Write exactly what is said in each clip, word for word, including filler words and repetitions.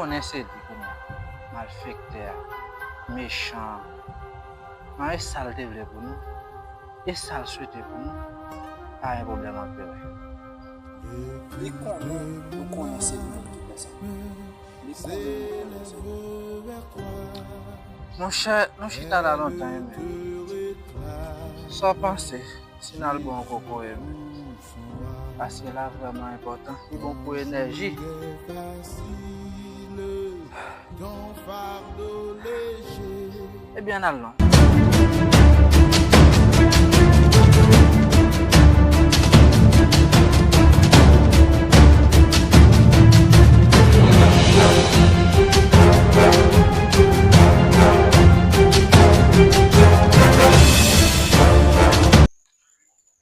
Konnen se li kounye a, malfektè a, mechan an. Men e sa l te vle pou nou, e sa l swete pou nou, pa gen pwoblèm anpere. Li konnen nou konnen se li menm ki fè sa. Li konnen nou konnen se li. Monchè, nou chita la lontan wi menm. Sa w panse? Si n al bwè yon kokoye menm. Paske la vrèman enpòtan. Li bon pou enèji. Ebyen, ann al non.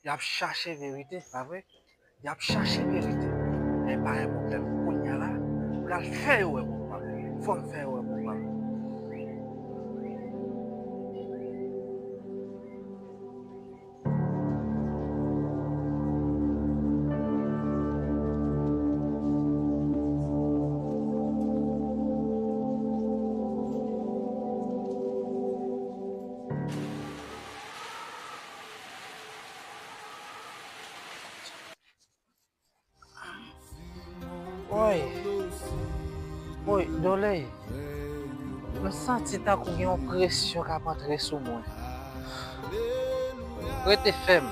Y ap chache verite, pa vre? Y ap chache verite. Men pa gen pwoblèm. Kounye a la, m pral fè yo wè pouvwa m. Fò m fè yo wè pouvwa m. Woy. Woy, Doley. M santi tankou gen yon presyon k ap antre sou mwen. Rete fèm.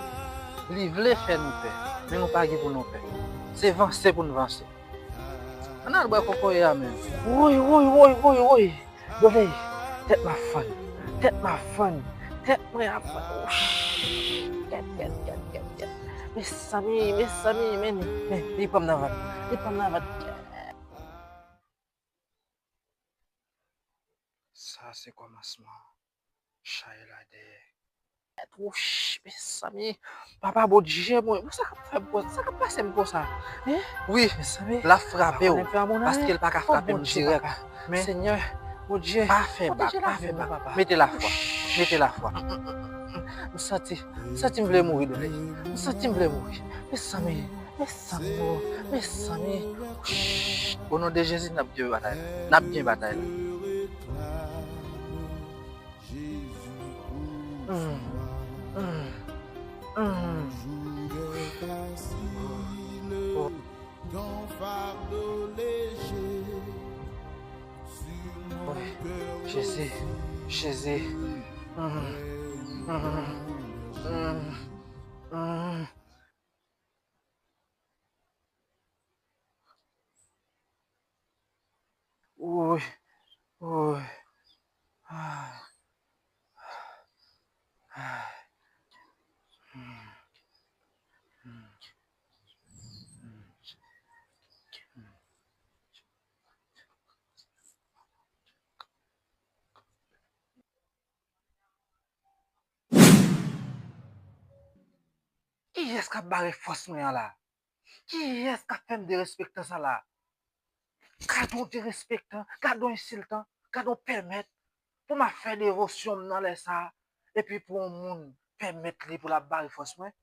Li vle fè nou pè, men nou pa gen pou nou pè. Se vanse pou n vanse. Ann al bwè kokoye a menm. Woy, woy, woy, woy, woy. Doley, tèt m ap fann. Tèt m ap fann. Tèt mwen ap fann. Kèt, kèt, kèt, kèt, kèt. Mezanmi, mezanmi, men, men, li pran m nan vant. Li pran m nan vant. Sa se kòmansman chay la dèyè. Wouch, mezanmi. Papa Bondye mwen. Sa k ap fè m konsa? Sa k ap pase m konsa? Hein? Wi, mezanmi, l ap frape w. Paske l pa ka frape m dirèk. Men, Senyè, Bondye, pa fè bak, pa fè bak. Mete lafwa. Mete lafwa. M santi, m santi m vle mouri, Doley. M santi m vle mouri. Mezanmi, mezanmi, mezanmi. O non de Jezi, n ap gen batay la. N ap gen batay la. Mm, mm, mm. Oh. Jezi, Jezi. Mm, mm, mm, mm. Woy, woy. Ah. Ah. Hmm. Hmm. Hmm. Kiyès k ap bare fòs mwen an la? Kiyès k ap fè m derespektan sa la? Gad yon derespektan, gad yon ensiltan, gad yon pèmèt pou m ap fè devosyon m nan lè sa a, epi pou yon moun pèmèt li pou l ap bare fòs mwen?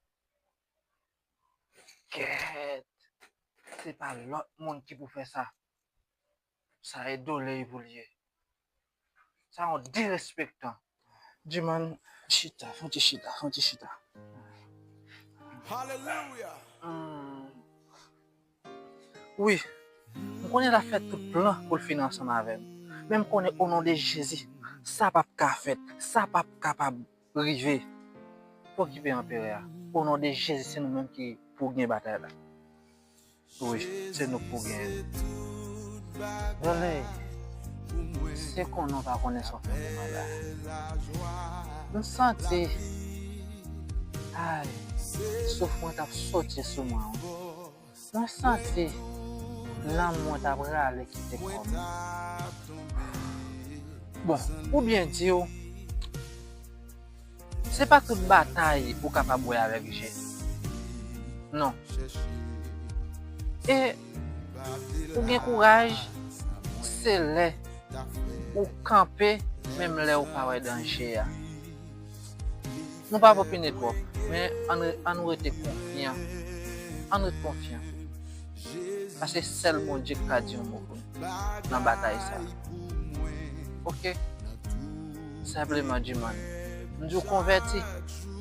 Kèt! Se pa lòt moun ki pou fè sa. Sa e Doley pou l ye. Sa yon derespektan. Djimàn, chita, fè yon ti chita, fè yon ti chita. Hallelujah. Hmm. Wi, m konnen l ap fè tout plan pou l fini ansanm avè m. Men m konnen o non de Jezi, sa p ap ka fèt, sa p ap kapab rive. Pa okipe anperè a. O non de Jezi, se nou menm ki pou gen batay la. Wi, se nou k pou genyen. Doley, se konnen w pa konnen sa w fè pou mwen la. M santi, ay, souf mwen t ap soti sou mwen wi. Mwen santi nanm mwen t ap rale kite kò m. Bon, pou byen di w, se pa tout batay ou kapab wè avèk je. Non. E ou gen kouraj, se lè ou kanpe, menm lè ou pa wè danje a. Nou pa p opine twòp, men ann re-, ann rete konfyan. Ann ret konfyan. Paske sèl Bondye k ka di yon mo pou nou nan batay sa. Oke? Senpleman, Djiman, m di w konvèti,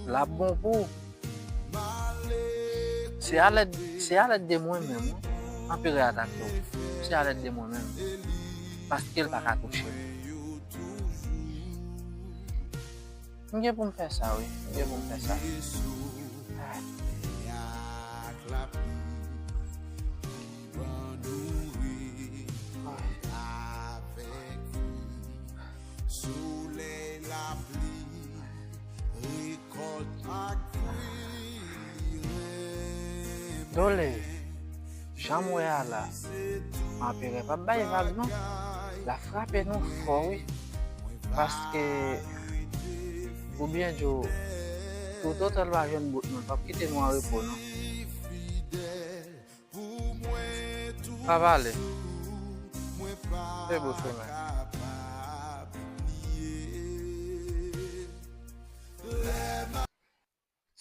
l ap bon pou ou. Se alèd, se alèd de mwen menm, wi. Anperè atake w. Se alèd de mwen menm. Paske l pa ka touche m. M gen pou m fè sa, wi. M gen pou m fè sa. Solèy, lapli, rekòt ak fwi li renmen. Dole, jan m wè a la, anperè p ap bay vag non. L ap frape nou fò wi. Paske, oubyen di w, toutotan l pa jwenn bout nou, l p ap kite nou an repo non. Pa pale. Se bon chemen.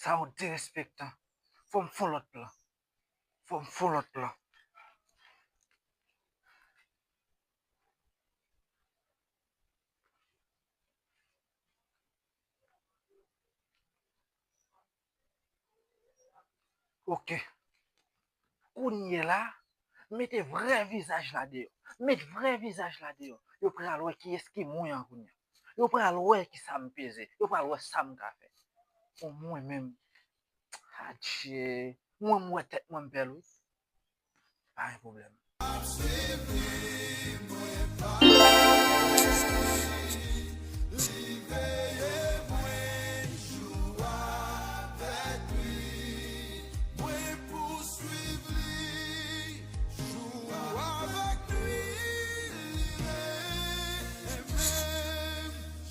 Sa yon derespektan. Fò m fon lòt plan. Fò m fon lòt plan. Oke. Kounye la, mete vrè vizaj la deyò. Met vrè vizaj la deyò. Yo pral wè kiyès ki mwen an kounye a. Yo pral wè kisa m peze. Yo pral wè sa m ka fè. Bon, mwen menm. Adje. Mwen, m wè tèt mwen m bèl, wi. Pa gen pwoblèm.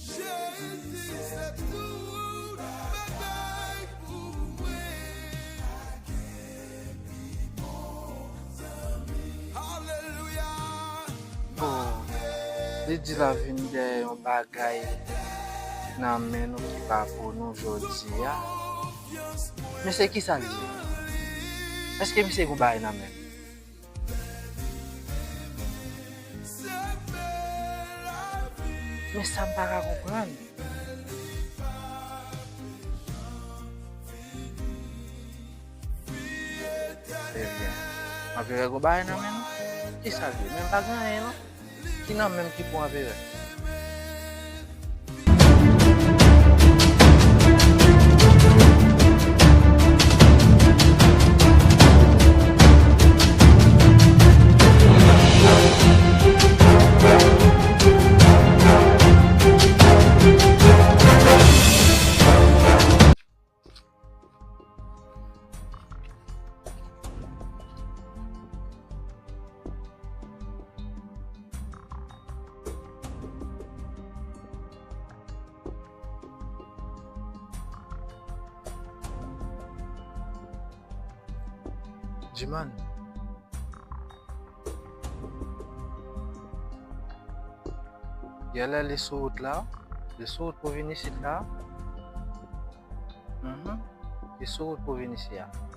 Jezi se tout bagay pou mwen. Alelouya. Bon, li di l ap vin dèyè yon bagay nan men nou ki pa pou nou jodi a. Men se kisa l di? Èske misye gen yon bagay nan men l? Men sa m pa ka konprann. Ebyen, anperè gen bagay nan men nou? Kisa l ye? Men m pa gen anyen non. Ki nan men m ki pou anperè? Djiman. Genlè li sou wout la, li sou wout pou vin isit la. Mhm. Li sou wout pou vin isit la.